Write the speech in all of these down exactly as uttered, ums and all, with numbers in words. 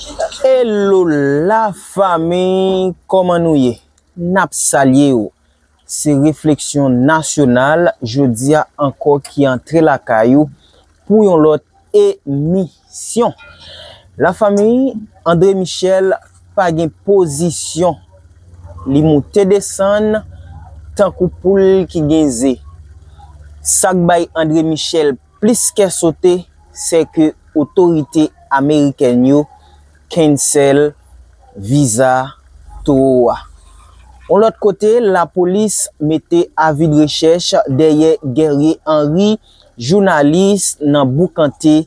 Hello la fanmi, kòman nou ye? N ap salye w. Se Refleksyon Nasyonal, jodi a ankò ki antre lakay ou pou yon lòt emisyon. Lafanmi, André Michel pa gen pozisyon. Li moute desann tankou poul ki gen ze. Sa k bay André Michel plis kè sote, se ke otorite amerikèn yo cancel viza towo a. Yon lòt kote, lapolis mete avi de rechèch dèyè Guerrier Henry, jounalis nan boukante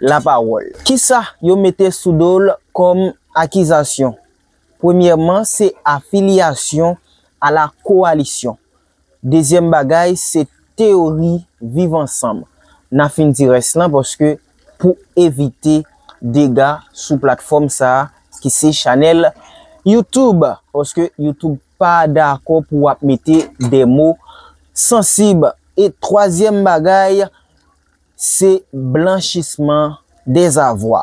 lapawòl. Kisa yo mete sou do l kòm akizasyon? Premyèman, se afilyasyon a la kowalisyon. Dezyèm bagay, se teyori viv ansanm. N a fin di rès lan paske pou evite dega sou platfòm sa a ki se chanèl YouTube, paske YouTube pa dakò pou w ap mete de mo sansib. E twazyèm bagay, se blanchisman dèzavwa.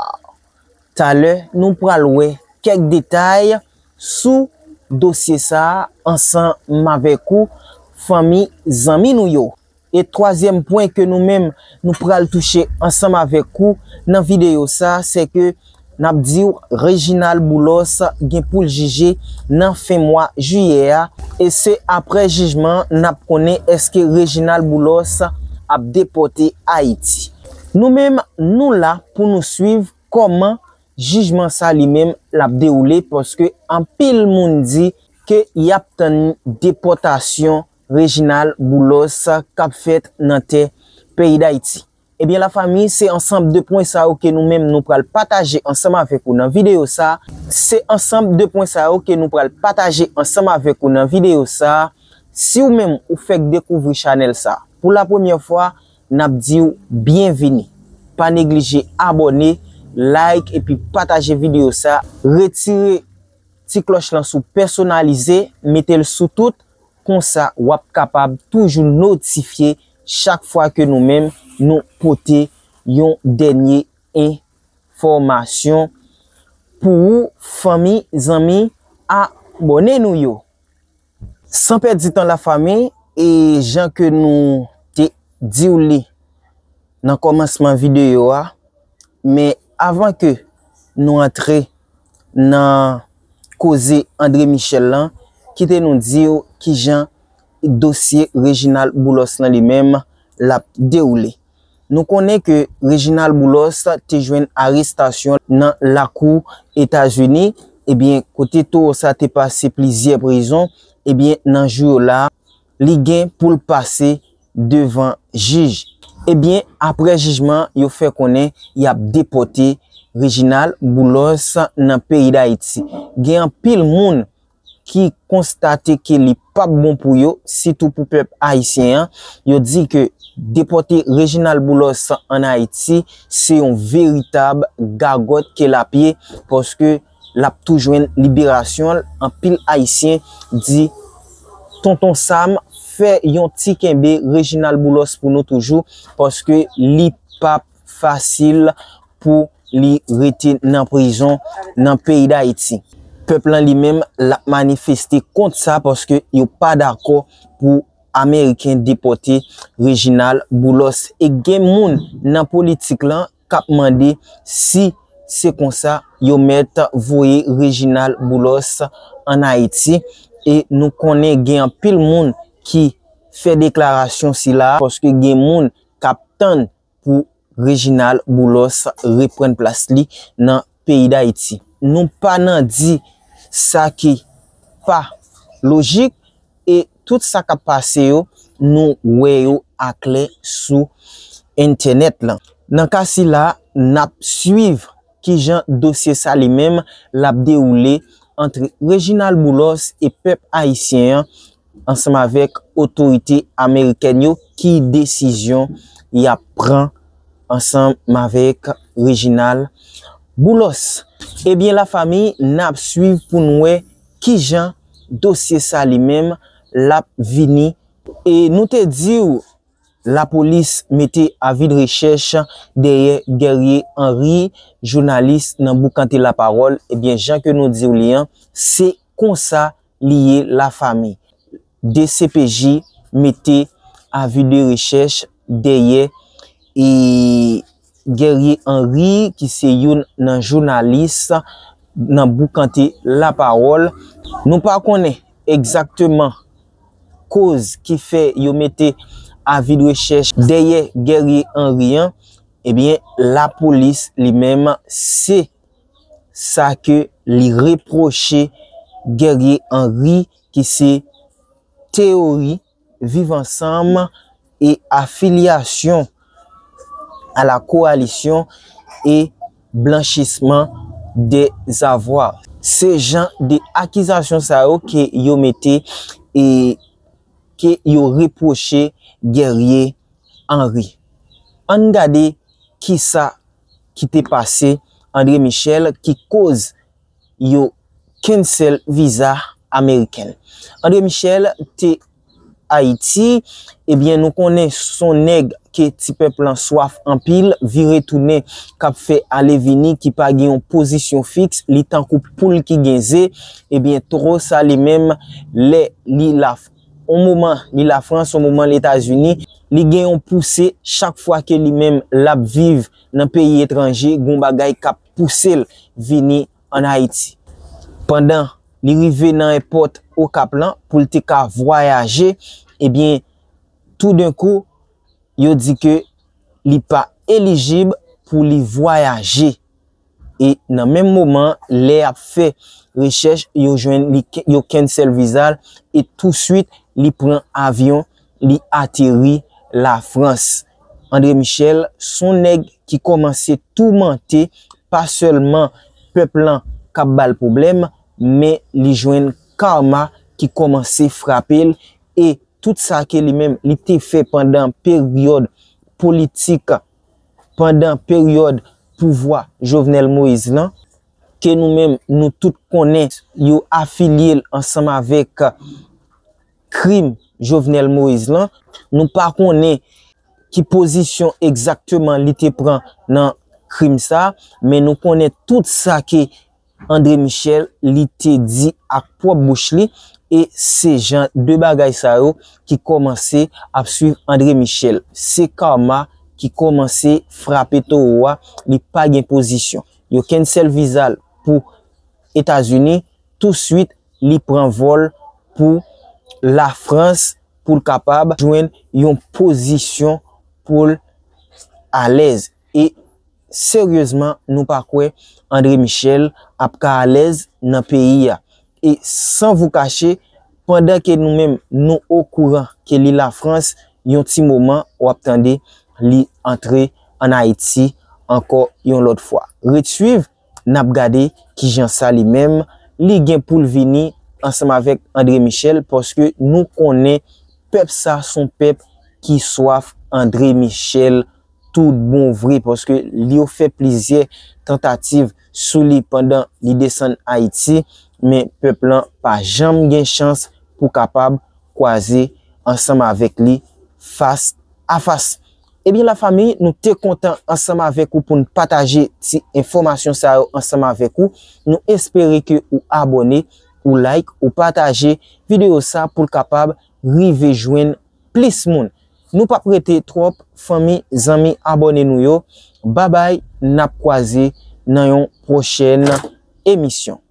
Talè, nou pral wè kèk detay sou dosye sa a ansanm avèk ou, fanmi, zanmi nou yo. E twazyèm pwen ke nou menm nou pral touche ansanm avèk ou nan videyo sa a, se ke n ap di w Reginald Boulos gen pou l jije nan fen mwa jiyè a. E se aprè jijman an n ap konnen èske Reginald Boulos ap depòte Ayiti. Nou menm, nou la pou nou swiv kòman jijman sa li menm l ap dewoule, paske anpil moun di ke y ap tann depòtasyon Reginald Boulos k ap fèt nan tè peyi Dayiti. Ebyen, lafanmi, se ansanm de pwen sa yo ke nou menm nou pral pataje ansanm avèk ou nan videyo sa. Se ansanm de pwen sa yo ke nou pral pataje ansanm avèk ou nan videyo sa. Si w menm ou fèk dekouvri chanèl sa pou la premyè fwa, n ap di w byenvini. Pa neglije abòne, like epi pataje videyo sa. Retire ti klòch lan sou pèsonalize, mete l sou tout, konsa w ap kapab toujou notifye chak fwa ke nou menm nou pote yon dènye enfòmasyon pou ou, fanmi, zanmi, abòne nou yo. San pèdi tan lafanmi, e jan ke nou te di w li nan kòmansman videyo a, men avan ke nou antre nan koze André Michel lan, kite nou di w kijan dosye Reginald Boulos lan li menm l ap dewoule. Nou konnen ke Reginald Boulos te jwenn arestasyon nan lakou Etazini, ebyen, kote towo sa te pase plizyè prizon, ebyen, nan jou yo la, li gen pou l pase devan jij. Ebyen, aprè jijman, yo fè konnen y ap depòte Reginald Boulos nan peyi Dayiti. Gen anpil moun ki konstate ke li p ap bon pou yo, sitou pou pèp ayisyen an. Yo di ke depòte Reginald Boulos ann Ayiti, se yon veritab gagòt ke l ap ye, paske l ap tou jwenn liberasyon l. Anpil Ayisyen di, Tonton Sam, fè yon ti kenbe Reginald Boulos pou nou toujou, paske li p ap fasil pou li rete nan prizon nan peyi Dayiti. Pèp lan li menm, l ap manifeste kont sa paske yo pa dakò pou Ameriken depòte Reginald Boulos. E gen moun nan politik lan k ap mande si se konsa yo mèt voye Reginald Boulos ann Ayiti. E nou konnen gen anpil moun ki fè deklarasyon sila, paske gen moun k ap tann pou Reginald Boulos reprann plas li nan peyi Dayiti. Nou pa nan di sa ki pa lojik, e tout sa k ap pase yo, nou wè yo aklè sou entènèt lan. Nan ka sila, n ap swiv kijan dosye sa li menm l ap dewoule ant Reginald Boulos e pèp ayisyen an, ansanm avèk otorite amerikèn yo, ki desizyon y ap pran ansanm avèk Reginald Boulos. Ebyen, lafanmi, n ap swiv pou n wè kijan dosye sa li menm l ap vini. E nou te di w, Lapolis mete avi de rechèch dèyè Guerrier Henry, jounalis nan Boukante Lapawòl. Ebyen, jan ke nou di w li an, se konsa li ye, lafanmi. D C P J mete avi de rechèch dèyè e Guerrier Henry, ki se youn nan jounalis nan Boukante Lapawòl. Nou pa konnen egzakteman koz ki fè yo mete avi de rechèch dèyè Guerrier Henry an. Ebyen, lapolis li menm, se sa ke li repwoche Guerrier Henry, ki se teyori viv ansanm e afilyasyon a la koalisyon e blanchisman de zavwa. Se jan de akizasyon sa yo ke yo mete e ke yo repwoche Guerrier Henry. Ann gade kisa ki te pase André Michel ki koz yo cancel viza ameriken. André Michel te Ayiti, ebyen, nou konnen se yon nèg ke ti pèp lan swaf anpil, vire tounen, k ap fè ale vini, ki pa gen yon pozisyon fiks, li tankou poul ki gen ze. Ebyen, twò sa li menm, lè li la, yon moman li Lafrans, yon moman Letazini, li gen yon pouse chak fwa ke li menm l ap viv nan peyi etranje, gon bagay k ap pouse l vini ann Ayiti. Pandan li rive nan èpòt Okap lan pou l te ka vwayaje, ebyen, toudenkou, yo di ke li pa elijib pou li vwayaje. E nan menm moman, lè y ap fè rechèch, yo jwenn li, yo cancel viza l, e touswit, li pran avyon, li ateri Lafrans. André Michel, se yon nèg ki kòmanse toumante pa sèlman pèp lan k ap ba l pwoblèm, men li jwenn karma ki kòmanse frape l, e tout sa ke li menm li te fè pandan peryòd politik, pandan peryòd pouvwa Jovenel Moïse lan, ke nou menm nou tout konnen yo afilye l ansanm avèk krim Jovenel Moïse lan. Nou pa konnen ki pozisyon egzakteman li te pran nan krim sa, men nou konnen tout sa ke André Michel li te di ak pwòp bouch li, e se jan de bagay sa yo ki kòmanse ap swiv André Michel. Se karma ki kòmanse frape towo a, li pa gen pozisyon. Yo cancel viza l pou Etazini, touswit li pran vòl pou Lafrans pou l kapab jwenn yon pozisyon pou l alèz. E seryezman, nou pa kwè André Michel ap ka alèz nan peyi a. E san vou kache, pandan ke nou menm nou okouran ke li Lafrans, yon ti moman w ap tande li antre ann Ayiti ankò yon lòt fwa. Ret swiv, n ap gade kijan sa li menm li gen pou l vini ansanm avèk André Michel, paske nou konnen pèp sa se yon pèp ki swaf André Michel tout bon vre, paske li yo fè plizyè tantativ sou li pandan li desann Ayiti, men pèp lan pa janm gen chans pou kapab kwaze ansanm avèk li fas a fas. Ebyen, lafanmi, nou te kontan ansanm avèk ou pou n pataje ti enfòmasyon sa yo ansanm avèk ou. Nou espere ke ou abòne, ou like, ou pataje videyo sa pou l kapab rive jwenn plis moun. Nou p ap rete twòp, fanmi, zanmi, abòne nou yo. Babay, n ap kwaze nan yon pwochèn emisyon.